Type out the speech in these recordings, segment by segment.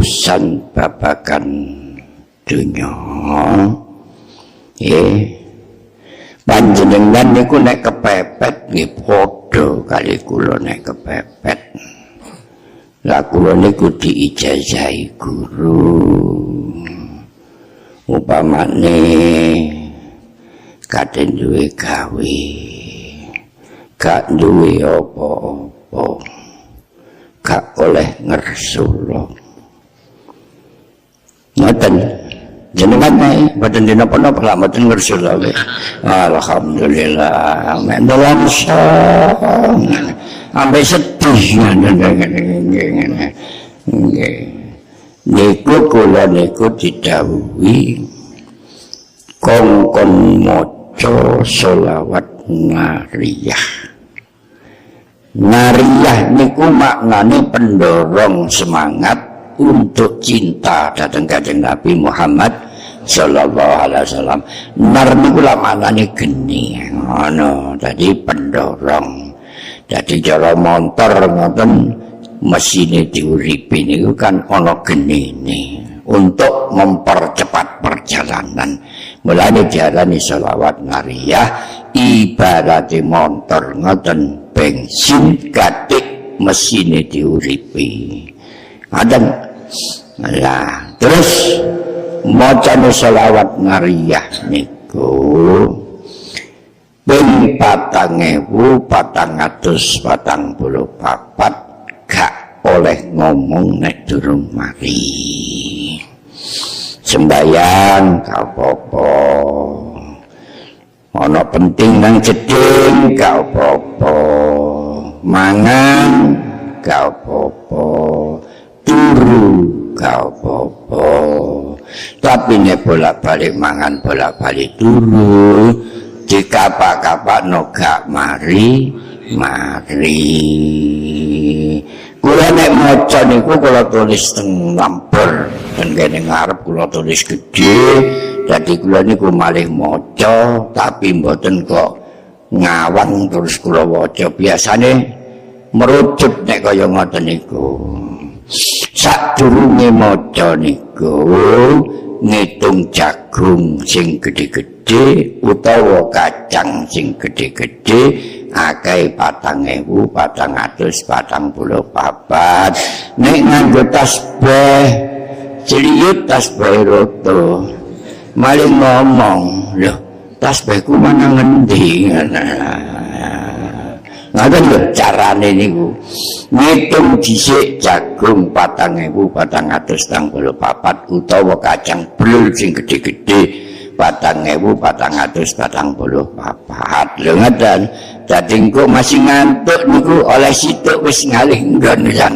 Urusan babagan dunya nggih, panjenengan niku nek kepepet nggih padha kali kula nek kepepet. Lah kula niku diijazahi guru, upamane katen duwe gawe, gak duwe apa-apa, gak oleh ngersula. Ngoten jenengan nek mboten dinapa-napa lak mboten ngersula. Alhamdulillah mek nelongso sampai sedih ngene. Nggih niku kula niku didhawuhi kongkon maca selawat nariyah. Nariyah niku maknane pendorong semangat untuk cinta dhateng Kanjeng Nabi Muhammad sallallahu alaihi wasallam. Nar niku lak maknane geni ngono, dadi pendorong. Dadi cara montor ngoten mesine diuripi niku kan ana genine untuk mempercepat perjalanan. Mulane diarani selawat nariyah, ibarate montor ngoten bensin katik mesine diuripi. Ngoten. Lah terus macane selawat nariyah niku ping 4444, gak oleh ngomong nek durung mari. Sembayang gak apa-apa, ana penting nang jeding gak apa-apa, mangan gak apa-apa, turu gak apa-apa. Tapi nek bolak-balik mangan bolak-balik turu dikapak-kapakno gak mari mari. Kula nek maca niku kula tulis teng lamper, ten kene ngarep kula tulis gedhe. Dadi kula niku malih maca tapi mboten kok ngawang terus kula waca. Biasane merucut nek kaya ngoten niku. Sadurunge maca niku ngitung jagung sing gedhe-gedhe utawa kacang sing gedhe-gedhe akeh 4444. Nek nganggo tasbih celiyut tasbih roto maling ngomong, lho tasbihku mana ngendi. Ngoten lho carane niku. Ngitung dhisik jagung 4444 utawa kacang blul sing gedhe-gedhe 4444. Lho ngoten. Dadi engko masih ngantuk niku oleh situk wis ngalih nggon yang.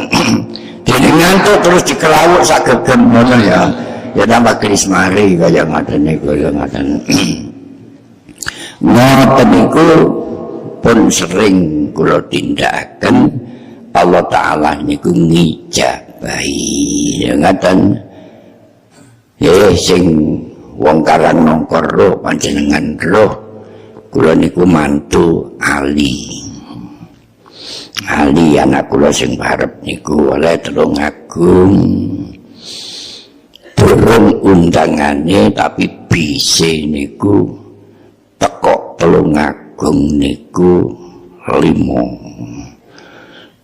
Dene ngantuk terus dikelawuk sak gegem ngono ya. Ya tambah krismari kaya ngoten niku lho ngoten. Ngoten niku pun sering kula tindakaken, Allah Ta'ala niku ngijabahi. Ya ngaten. Sing wong Karang Nongkor roh panjenengan roh kula niku mantu Ali. Ali anak kula sing barep niku oleh Tulungagung. Durung undangane tapi bise niku tekok Tulungagung niku 5.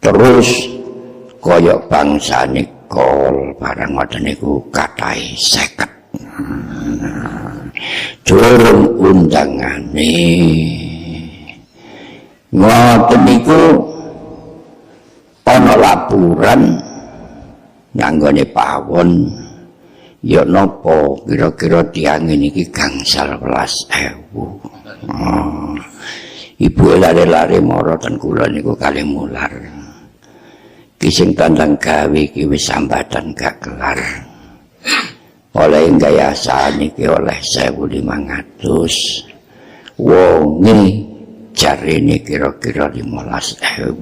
Terus kaya bangsane kol barang ngoten niku kathahe 50. Durung undangane ngoten niku ana laporan nganggone pawon ya napa kira-kira tiyang niki gangsal welas ewu. Oh. Ibu lare-lare mara ten kula niku kalih mular. Ki sing tandang gawe iki wis sambatan gak kelar. Oleh yayasan iki oleh 1.500. Wonge jarene kira-kira 15.000.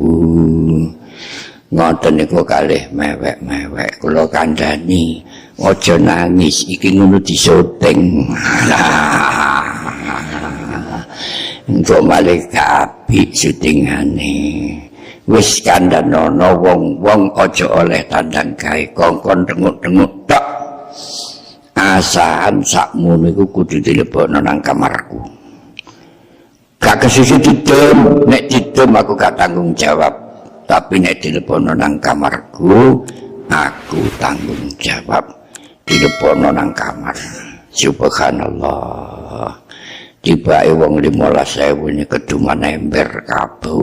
Ngoten niku kalih mewek-mewek kula kandhani aja nangis iki ngono disyuting. Engko malih apik syutingane. Wis kandhanono wong-wong aja oleh tandang gawe, kongkon tenguk-tenguk tok. Asahan sakmono iku kudu dilebokno nang kamarku. Gak kesusu didum, nek didum aku gak tanggung jawab. Tapi nek dilebokno nang kamarku, aku tanggung jawab. Dilebokno nang kamar. Subhanallah. Tibake wong 15.000 ini keduman ember kabeh.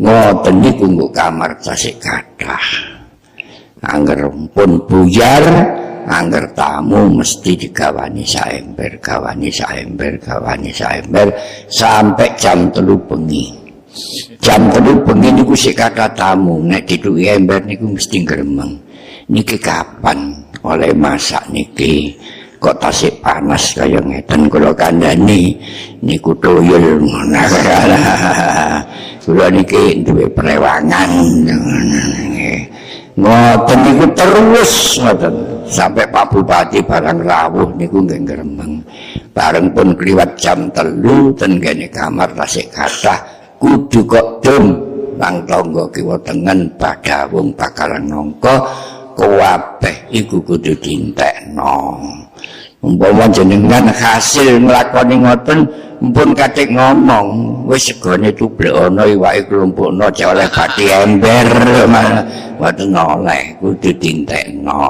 Ngoten niku nggo kamar tasik kathah. Angger pun buyar, angger tamu mesti digawani saember, gawani saember, gawani saember sampai jam 3 bengi. Jam 3 bengi niku sik kathah tamu, nek dituki ember niku mesti gremeng. Niki kapan oleh masak niki? Kok tasik panas kaya ngeten kula kandhani niku tuyul ngono. Kula niki duwe prewangan. Ngoten niku terus ngoten sampai Pak Bupati barang rawuh niku nggih gremeng. Bareng pun kliwat jam 3 ten kene kamar tasik kathah kudu kok dum nang tangga kiwa tengen badawung bakalan nangka kabeh iku kudu dintekno. Umpama jenengan hasil nglakoni ngoten mpun katik ngomong wis segone tublekana iwake klumpukno cek oleh bathi ember mboten oleh kudu dintekno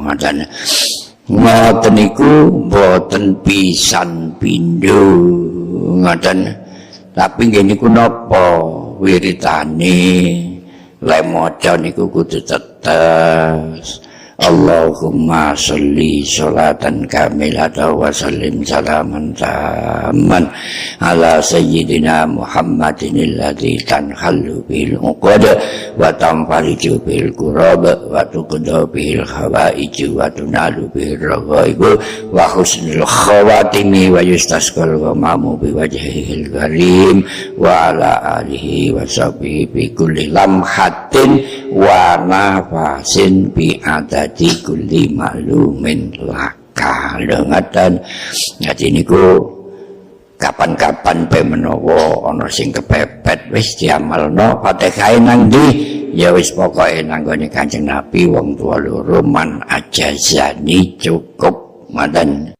ngoten. Ngoten niku mboten pisan pindho ngoten. Tapi nggih niku napa wiritane lek maca niku kudu tetes. Allahumma sholli sholatan kamilatan wa sallim salaman tamman ala sayyidina Muhammadin alladzi tanhallu bil uqad wa tanfariju bil kurab wa tuqda bil hawaij wa tunalu bil raghaib wa husnul khawatimi wa yustasqal ghamamu bi wajhihil karim wa ala alihi wa sahbihi bi kulli lamhatin wa nafasin bi adadi kulli maklumin laka. Ngaten ngaji niku kapan-kapan pe menawa ana sing kepepet wis diamalno Fatihah nang ndi ya wis pokoke nang gone Kanjeng Nabi wong tuwa loro man ajazani cukup ngoten.